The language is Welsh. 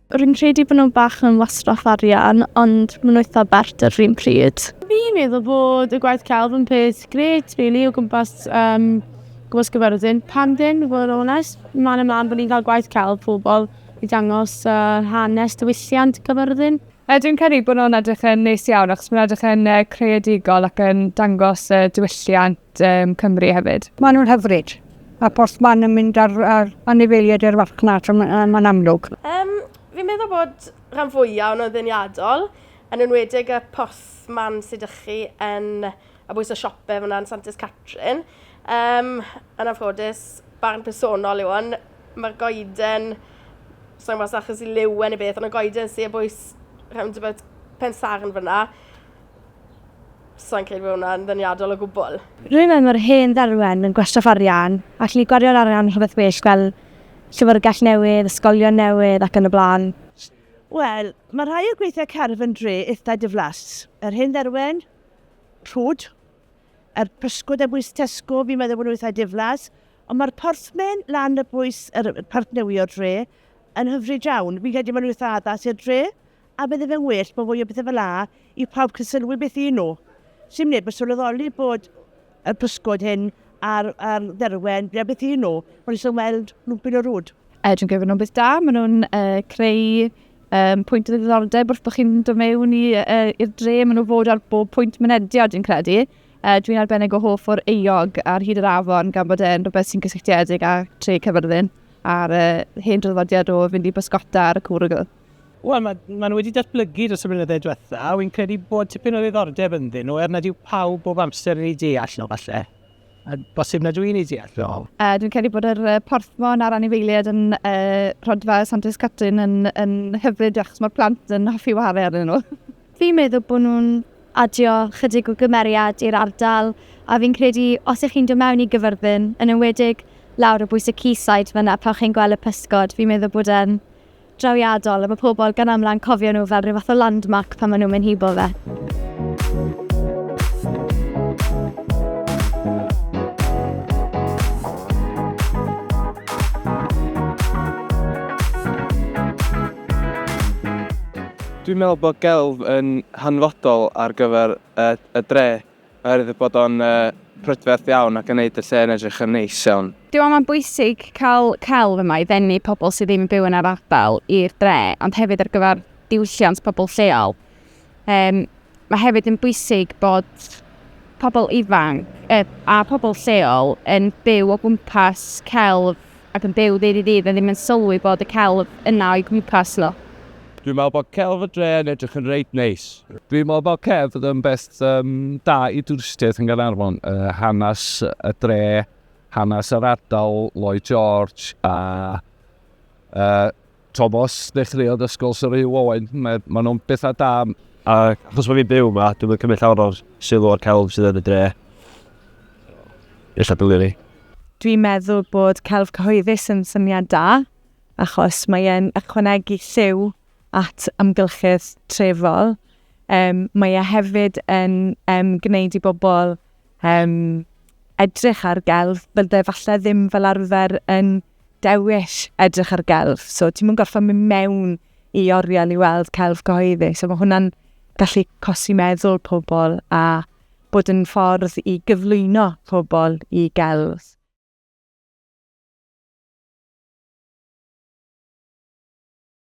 Rwy'n credu bod nhw'n bach yn wastraff arian, ond maen nhw eitha bert ar yr un pryd. Fi'n meddwl bod y gwaith celf yn peth grêt, really, o gwmpas, um, gwmpas Gyfyrddin. Pam ddim, i fod yn onest. Mae'n ymlaen bod ni'n cael gwaith celf pobl i dangos uh, hanes diwylliant Cyfyrddin. Dwi'n credu bod nhw'n edrych yn neis iawn achos maen nhw'n edrych yn uh, creadigol ac yn dangos uh, diwylliant um, Cymru hefyd. Maen nhw'n hyfryd. Mae porthman yn mynd ar, ar anifeiliaid i'r farchnad, mae'n amlwg. Um, fi'n meddwl bod rhan fwyaf o'n ddeniadol, yn enwedig y porthman sydd ydych chi yn a bwys y siopau fyna yn Santes Catrin. Um, yn anffodus, barn personol yw hwn, mae'r goeden, sa'n gwybod achos i liw neu beth, ond y goeden sydd bwys roundabout Pensarn fyna, sa'n credu bod hwnna'n ddeniadol o gwbl. Rwy'n meddwl mae'r hen dderwen yn gwastraff arian, allwn ni gwario'r arian rhywbeth well fel llyfrgell newydd, ysgolion newydd ac yn y blaen. Wel, mae rhai o'r gweithiau cerf yn dre eitha diflas. Yr hen dderwen, rhwd, yr pysgod ar bwys Tesco, fi'n meddwl bod nhw eitha diflas, ond mae'r porthmyn lan y bwys, yr parth newi o'r dre, yn hyfryd iawn. Fi'n credu maen nhw eitha addas i'r dre, a bydde fe'n well bod fwy o bethau fel 'a i pawb cael sylwi beth y'n nhw. Sim neb yn sylweddoli bod y pysgod hyn a'r, a'r dderwen, beth beth y'n nhw. Maen nhw'n weld lwmpyn o rwd. Dwi'n credu bod nhw'n beth da. Maen nhw'n creu um, pwynt o ddiddordeb wrth bod chi'n dod mewn i, i'r dre. Maen nhw fod ar bob pwynt mynediad, dwi'n credu. Dwi'n arbennig o hoff o'r eog ar hyd yr afon gan bod e'n rhywbeth sy'n gysylltiedig â tre Caerfyrddin a'r hen draddodiad o fynd i bysgota ar y cwrwgl. Wel, mae, ma nhw wedi datblygu dros y blynyddoedd diwetha, a wy'n credu bod tipyn o ddiddordeb ynddyn nhw, er nad yw pawb bob amser yn ei deall nhw, falle. A bosib nad yw'n ei deall nhw. Dwi'n credu bod yr porthmon a'r anifeiliaid yn rhodfa Santes Catrin yn, yn hyfryd achos mae'r plant yn hoffi ware arnyn nhw. Fi'n meddwl bod nhw'n adio chydig o gymeriad i'r ardal a fi'n credu os ych chi'n dod mewn i Gyfyrddin, yn enwedig lawr o bwys y quayside fan'na pan chi'n gweld y pysgod, fi'n meddwl bod e'n drawiadol a mae pobl gan amla yn cofio nhw fel rhyw fath o landmark pan maen nhw'n mynd hibo fe. Dwi'n meddwl bod gelf yn hanfodol ar gyfer y, y dre. Oherwydd bod o'n prydferth iawn ac yn neud y lle yn edrych yn neis iawn. Dwi'n meddwl mae'n bwysig cael celf yma i ddenu pobl sydd ddim yn byw yn yr ardal i'r dre, ond hefyd ar gyfer diwylliant pobl lleol. Um, mae hefyd yn bwysig bod pobl ifanc a pobl lleol yn byw o gwmpas celf ac yn byw ddydd i ddydd a ddim yn sylwi bod y celf yna o'i gwmpas nhw. Dwi'n meddwl bod celf y dre yn edrych yn reit neis. Dwi'n meddwl bod celf yn beth um, da i dwristiaeth yn Gaernarfon. Uh, hanes y dre, hanes yr ardal, Lloyd George a uh, Thomas ddechreuodd ysgol Sir Hugh Owen. Mae, ma nhw'n bethau da. A achos bod fi'n byw yma, dwi'n cymryd llawer o'r sylw o'r celf sydd yn y dre. Ella dylwn ni. Dwi'n meddwl bod celf cyhoeddus yn syniad da, achos mae e'n ychwanegu lliw at amgylchedd trefol. Um, mae e hefyd yn um, gwneud i bobl um, edrych ar gelf, bydde falle ddim fel arfer yn dewis edrych ar gelf. So ti'n mynd gorfod mynd mewn i oriel i weld celf cyhoeddus. So mae hwnna'n gallu cosi meddwl pobl a bod yn ffordd i gyflwyno pobl i gelf.